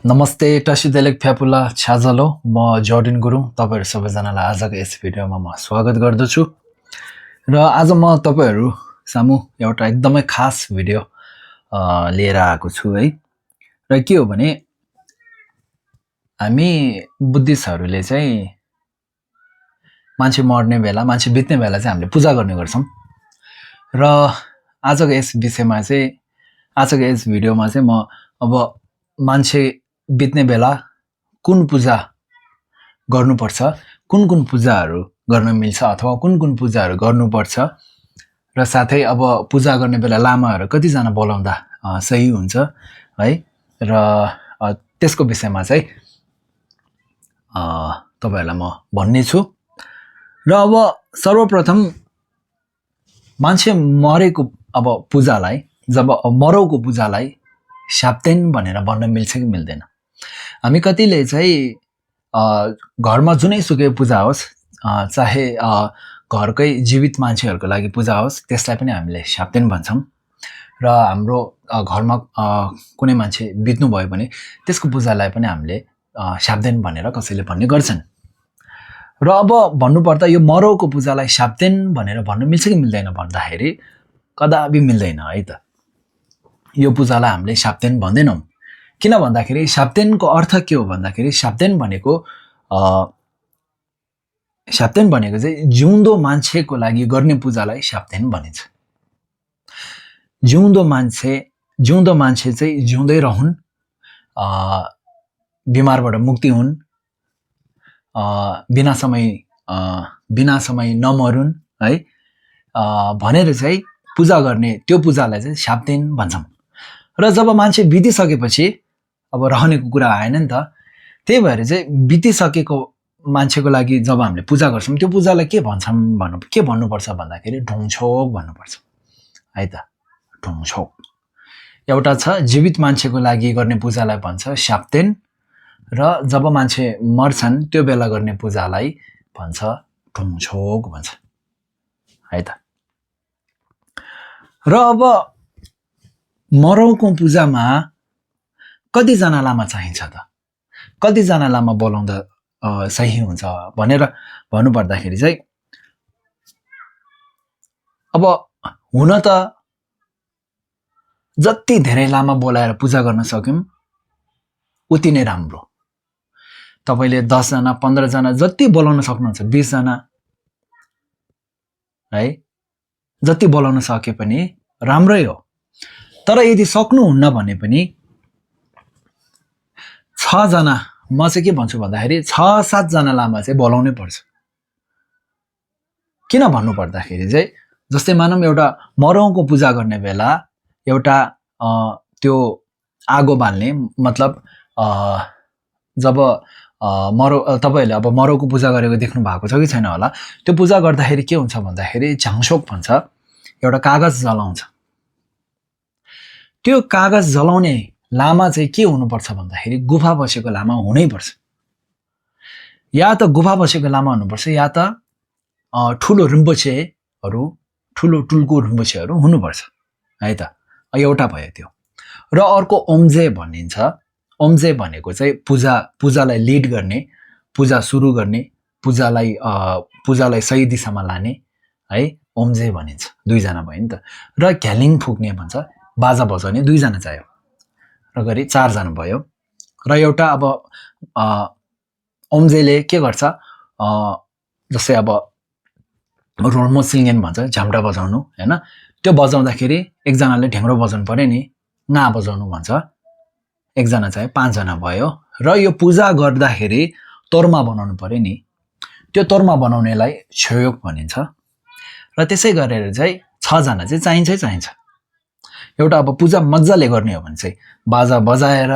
नमस्ते टसिदेलेक फ्यापुला छ्याजलो म जर्डिन गुरुङ तपाईहरु सबैजनालाई आजको यस भिडियोमा म स्वागत गर्दछु र आज म तपाईहरु सामु एउटा एकदमै खास भिडियो लिएर आएको छु है र के हो भने हामी बुद्धिस्टहरुले चाहिँ मान्छे मर्ने बेला मान्छे बित्ने बेला चाहिँ हामीले पूजा गर्ने गर्छौं र आजको यस विषयमा चाहिँ आजको यस भिडियोमा चाहिँ म अब मान्छे बित्ने बेला कुन पूजा गर्नुपर्छ कुन पूजाहरू गर्न मिल्छ अथवा कुन पूजाहरू गर्नुपर्छ र साथै अब पूजा गर्ने बेला लामाहरू कति जना बोलाउँदा सही हुन्छ है र त्यसको विषयमा चाहिँ तपाईहरुलाई म भन्ने छु र अब सर्वप्रथम मान्छे मरेको अब पूजालाई जब मरौको पूजालाई शाब्देन भनेर भन्न मिल्छ कि मिल्दैन हामी कतिले चाहिँ घरमा जुनै सुकै पूजा होस् चाहे घरकै जीवित मान्छेहरुको लागि पूजा होस् त्यसलाई पनि हामीले शाब्देन भन्छौं र हाम्रो घरमा कुनै मान्छे बित्नु भयो भने त्यसको पूजालाई पनि हामीले शाब्देन भनेर कसैले भन्ने गर्छन् र अब भन्नुपर्दा यो मरौको पूजालाई शाब्देन भनेर भन्न मिल्छ कि मिल्दैन भन्दाखेरि कदापि मिल्दैन है त यो पूजालाई हामीले शाब्देन भन्दैनौं किन भन्दाखेरि शाब्देनको अर्थ के हो भन्दाखेरि शाब्देन भनेको चाहिँ जिउँदो मान्छेको लागि गर्ने पूजालाई शाब्देन भनिन्छ जिउँदो मान्छे चाहिँ जिउँदै रहन् बिमारबाट मुक्ति हुन् बिना समय नमरुन् है भनेर चाहिँ पूजा गर्ने त्यो पूजालाई चाहिँ शाब्देन भन्छौं र जब मान्छे बितिसकेपछि अब रहनेको कुरा आएन नि त त्यही भएर चाहिँ बितिसकेको मान्छेको लागि जब हामीले पूजा गर्छौं त्यो पूजालाई के भन्नुपर्छ भन्दाखेरि ढुङछोक भन्नुपर्छ है त ढुङछोक एउटा छ जीवित मान्छेको लागि गर्ने पूजालाई भन्छ शाब्देन र जब मान्छे मर्छन् त्यो बेला गर्ने पूजालाई भन्छ ढुङछोक भन्छ है त र अब मरौको पूजामा कति जना लामा चाहिन्छ त कति जना लामा बोलाउँदा सही हुन्छ भनेर भन्नु पर्दाखेरि चाहिँ अब हुन त जति धेरै लामा बोलाएर पूजा गर्न सक्यौं उति नै राम्रो तपाईले 10 जना 15 जना जति बोलाउन सक्नुहुन्छ 20 जना है जति बोलाउन सके पनि राम्रै हो तर यदि सक्नुहुन्न भने पनि 6 जना म चाहिँ के भन्छु भन्दाखेरि 6-7 जना लामा चाहिँ बोलाउनै पर्छ किन भन्नु पर्दाखेरि चाहिँ जस्तै मानौं एउटा मरौको पूजा गर्ने बेला एउटा त्यो आगो बाल्ने मतलब जब तपाईहरुले अब मरौको पूजा गरेको देख्नु भएको छ कि छैन होला त्यो पूजा गर्दाखेरि के हुन्छ भन्दाखेरि झाङसोक भन्छ एउटा कागज जलाउँछ त्यो कागज जलाउने लामा चाहिँ के हुनुपर्छ भन्दाखेरि गुफा बसेको लामा हुनै पर्छ या त गुफा बसेको लामा हुनुपर्छ या त ठुलो रिम्पोछेहरु ठुलो टुल्को रिम्पोछेहरु हुनुपर्छ है त एउटा भयो त्यो र अर्को ओम्जे भनिन्छ ओम्जे भनेको चाहिँ पूजालाई लिड गर्ने पूजा सुरु गर्ने पूजालाई सही दिशामा लाने है ओम्जे भनिन्छ 2 जना भयो नि त र घ्यालिङ फुक्ने भन्छ बाजा बजाउने 2 जना चाहियो र गरी 4 जना भयो र एउटा अब ओम्जेले के गर्छ जस्तै अब रोल्मो सिङ्गेन भन्छ झ्याम्टा बजाउनु हैन त्यो बजाउँदाखेरि एकजनाले ढ्याङ्ग्रो बजाउनु पर्यो नि ना बजाउनु भन्छ एकजना चाहिँ 5 जना भयो र यो पूजा गर्दाखेरि तोर्मा बनाउनु पर्यो नि त्यो तोर्मा बनाउनेलाई छयोग भनिन्छ र त्यसै गरेर चाहिँ 6 जना चाहिँ चाहिन्छ एउटा अब पूजा मज्जाले गर्ने हो भने चाहिँ बाजा बजाएर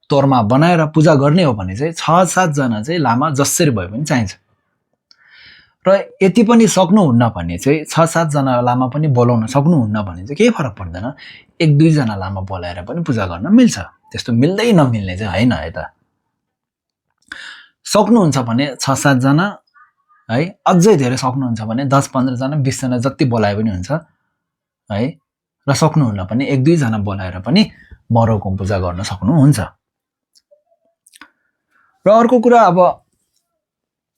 तोर्मा बनाएर पूजा गर्ने हो भने चाहिँ 6-7 जना चाहिँ लामा जसरी भयो पनि चाहिन्छ र यति पनि सक्नुहुन्न भने चाहिँ 6-7 जना लामा पनि बोलाउन सक्नुहुन्न भने चाहिँ केही फरक पर्दैन 1-2 जना लामा बोलाएर पनि पूजा गर्न मिल्छ त्यस्तो मिल्दै नमिल्ने चाहिँ हैन है त सक्नुहुन्छ भने 6-7 जना है अझै धेरै सक्नुहुन्छ भने 10-15 जना 20 जना जति बोलाए पनि हुन्छ है र सक्नुहुन्न भने 1-2 जना बोलाएर पनि मरौको पूजा गर्न सक्नुहुन्छ र अर्को कुरा अब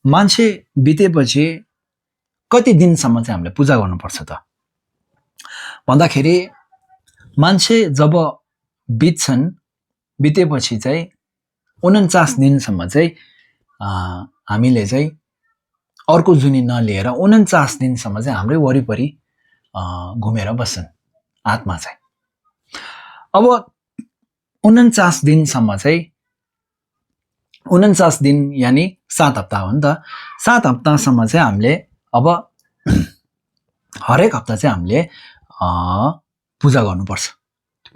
मान्छे बितेपछि कति दिनसम्म चाहिँ हामीले पूजा गर्नुपर्छ त भन्दाखेरि मान्छे जब बितेपछि चाहिँ 49 दिनसम्म चाहिँ हामीले चाहिँ अर्को जुनी नलिएर 49 दिनसम्म चाहिँ हाम्रै वरिपरि घुमेर बस्छन् आत्मा चाहिँ। अब 49 दिनसम्म चाहिँ 49 दिन यानि 7 हप्ता हो नि त। 7 हप्तासम्म चाहिँ हामीले अब हरेक हप्ता चाहिँ हामीले पूजा गर्नुपर्छ।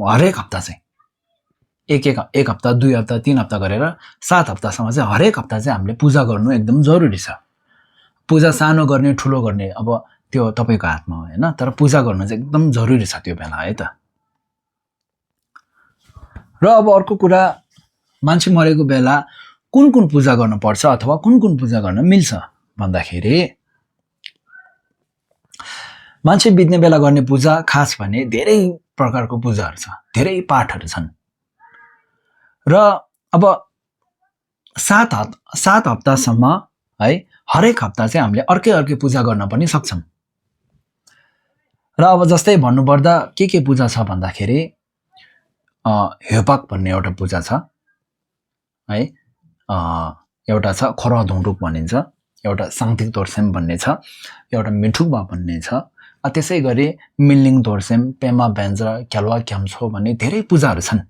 हरेक हप्ता चाहिँ एक हप्ता 2 हप्ता 3 हप्ता गरेर 7 हप्तासम्म चाहिँ हरेक हप्ता चाहिँ हामीले पूजा गर्नु एकदम जरुरी छ। पूजा सानो गर्ने ठुलो गर्ने अब त्यो तपाईको हातमा हो हैन, तर पूजा गर्नु चाहिँ एकदम जरुरी छ त्यो बेला है त। र अब अर्को कुरा मान्छे मरेको बेला कुन पूजा गर्नुपर्छ अथवा कुन पूजा गर्न मिल्छ भन्दाखेरि मान्छे बित्ने बेला गर्ने पूजा खास भने धेरै प्रकारको पूजाहरू छ, धेरै पाठहरू छन्। र अब 7 हप्तासम्म है हरेक हप्ता चाहिँ हामीले अर्कै पूजा गर्न पनि सक्छौं। र अब जस्तै भन्नुपर्दा के पूजा छ भन्दाखेरि हेपाक भन्ने एउटा पूजा छ है, एउटा छ खरा धुङडुक भनिन्छ, एउटा साङथिक तोर्सेम भन्ने छ, एउटा मिठुकबा भन्ने छ, त्यसै गरी मिलिङ तोर्सेम, पेमा बेन्जा, क्यालवा क्याम्छो भन्ने धेरै पूजाहरू छन्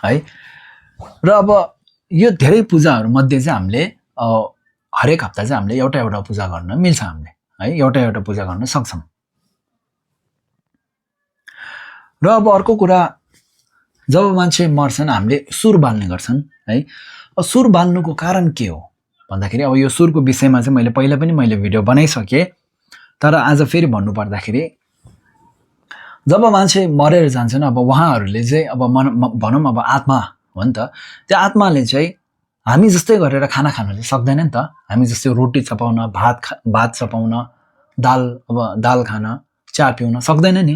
है। र अब यो धेरै पूजाहरू मध्ये चाहिँ हामीले हरेक हप्ता चाहिँ हामीले एउटा पूजा गर्न मिल्छ हामीले है, एउटा पूजा गर्न सक्छौं। र अब अर्को कुरा जब मान्छे मर्छन् हामीले सुर बाल्ने गर्छन् है। सुर बाल्नुको कारण के हो भन्दाखेरि अब यो सुरको विषयमा चाहिँ मैले पहिला पनि भिडियो बनाइसके, तर आज फेरि भन्नु पर्दाखेरि जब मान्छे मरेर जान्छन् अब उहाँहरूले चाहिँ अब भनौं अब आत्मा हो नि त, त्यो आत्माले चाहिँ हामी जस्तै गरेर खाना खान चाहिँ सक्दैन नि त। हामी जस्तै रोटी चपाउन, भात चपाउन, दाल खान, चिया पिउन सक्दैन नि।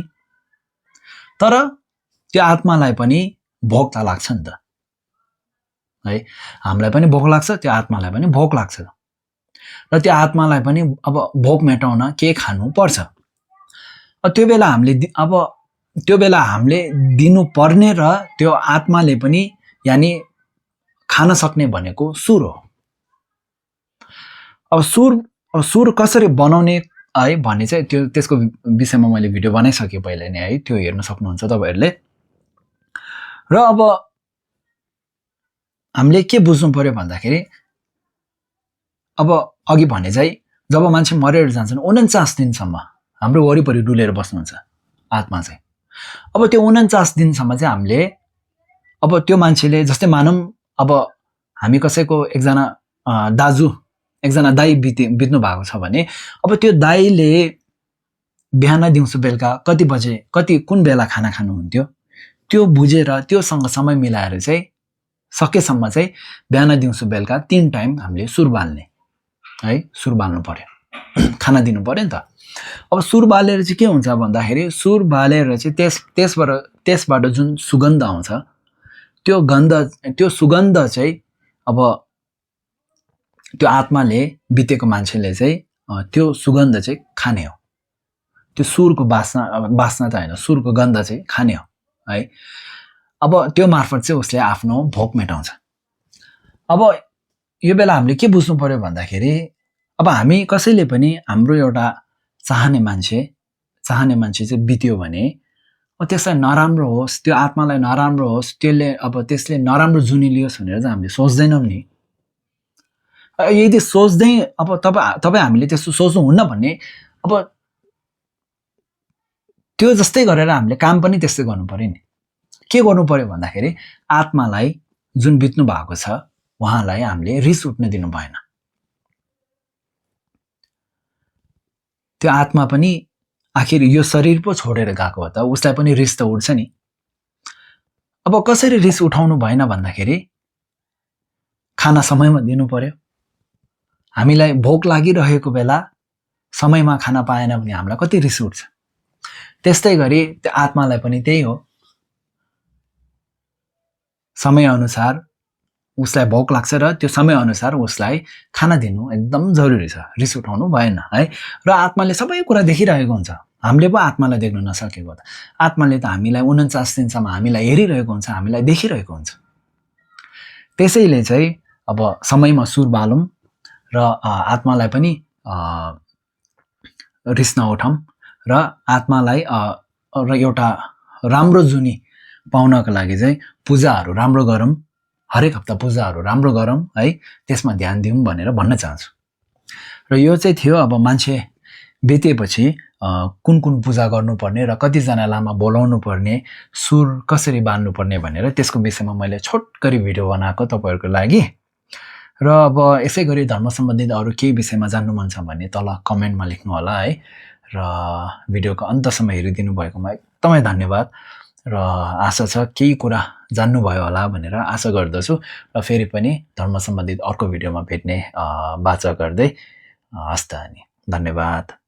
तर त्यो आत्मालाई पनि भोक त लाग्छ नि त है। हामीलाई पनि भोक लाग्छ, त्यो आत्मालाई पनि भोक लाग्छ, र त्यो आत्मालाई पनि अब भोक मेटाउन के खानु पर्छ। त्यो बेला हामीले दिनु पर्ने र त्यो आत्माले पनि यानी खान सक्ने भनेको सुर हो। अब सुर कसरी बनाउने है भन्ने चाहिँ त्यसको विषयमा मैले भिडियो बनाइसके पहिला नै है, त्यो हेर्न सक्नुहुन्छ तपाईहरुले। र अब हामीले के बुझ्नु पर्यो भन्दाखेरि अब अघि भने चाहिँ जब मान्छे मरेर जान्छन् 49 दिनसम्म हाम्रो वरिपरि डुलेर बस्नुहुन्छ आत्मा चाहिँ। अब त्यो 49 दिनसम्म चाहिँ हामीले अब त्यो मान्छेले जस्तै मानौं अब हामी कसैको एकजना दाइ बित्नु भएको छ भने अब त्यो दाइले बिहान दिउँसो बेलुका कुन बेला खाना खानुहुन्थ्यो त्यो बुझेर त्योसँग समय मिलाएर चाहिँ सकेसम्म चाहिँ बिहान दिउँसो बेलुका 3 टाइम हामीले सुर बाल्ने है, सुर बाल्नु पर्यो, खाना दिनु पर्यो नि त। अब सुर बालेर चाहिँ के हुन्छ भन्दाखेरि सुर बालेर चाहिँ त्यसबाट जुन सुगन्ध आउँछ त्यो सुगन्ध चाहिँ अब त्यो आत्माले बितेको मान्छेले चाहिँ त्यो सुगन्ध चाहिँ खाने हो। त्यो सुरको बास्ना त हैन, सुरको गन्ध चाहिँ खाने हो है। अब त्यो मार्फत चाहिँ उसले आफ्नो भोक मेटाउँछ। अब यो बेला हामीले के बुझ्नु पर्यो भन्दाखेरि अब हामी कसैले पनि हाम्रो एउटा चाहने मान्छे चाहिँ बित्यो भने त्यसलाई नराम्रो होस्, त्यो आत्मालाई नराम्रो होस्, त्यसले नराम्रो जुनी लियोस् भनेर चाहिँ हामीले सोच्दैनौं नि। यदि सोच्दै अब तपाई हामीले त्यसो सोच्नुहुन्न भन्ने अब त्यो जस्तै गरेर हामीले काम पनि त्यस्तै गर्नु पर्यो नि। के गर्नु पर्यो भन्दाखेरि आत्मालाई जुन बित्नु भएको छ उहाँलाई हामीले रिस उठ्न दिनु भएन। त्यो आत्मा पनि आखिर यो शरीर पो छोडेर गएको हो त, उसलाई पनि रिस त उठ्छ नि। अब कसरी रिस उठाउनु भएन भन्दाखेरि खाना समयमा दिनु पर्यो। हामीलाई भोक लागिरहेको बेला समयमा खाना पाएन भने हामीलाई कति रिस उठ्छ। त्यस्तै गरी त्यो आत्मालाई पनि त्यही हो, समय अनुसार उसलाई भोक लाग्छ र त्यो समयअनुसार उसलाई खाना दिनु एकदम जरुरी छ। रिस उठाउनु भएन है। र आत्माले सबै कुरा देखिरहेको हुन्छ। हामीले पो आत्मालाई देख्न नसकेको त। आत्माले त हामीलाई 49 दिनसम्म हामीलाई हेरिरहेको हुन्छ, हामीलाई देखिरहेको हुन्छ। त्यसैले चाहिँ अब समयमा सुर बालौँ र आत्मालाई पनि रिस नउठाउँ र आत्मालाई र एउटा राम्रो जुनी पाउनको लागि चाहिँ पूजाहरू राम्रो गरौँ, हरेक हप्ता पूजाहरू राम्रो गरौँ है, त्यसमा ध्यान दिउँ भनेर भन्न चाहन्छु। र यो चाहिँ थियो अब मान्छे बितेपछि कुन कुन पूजा गर्नुपर्ने र कतिजना लामा बोलाउनु पर्ने, सुर कसरी बाल्नुपर्ने भनेर त्यसको विषयमा मैले छोटकरी भिडियो बनाएको तपाईँहरूको लागि। र अब यसै गरी धर्म सम्बन्धित अरू केही विषयमा जान्नु मन छ भने तल कमेन्टमा लेख्नु होला है। र भिडियोको अन्तसम्म हेरिदिनु भएकोमा एकदमै धन्यवाद। र आशा छ केही कुरा जान्नुभयो होला भनेर आशा गर्दछु। र फेरि पनि धर्म सम्बन्धित अर्को भिडियोमा भेट्ने बाचा गर्दै हस्त अनि धन्यवाद।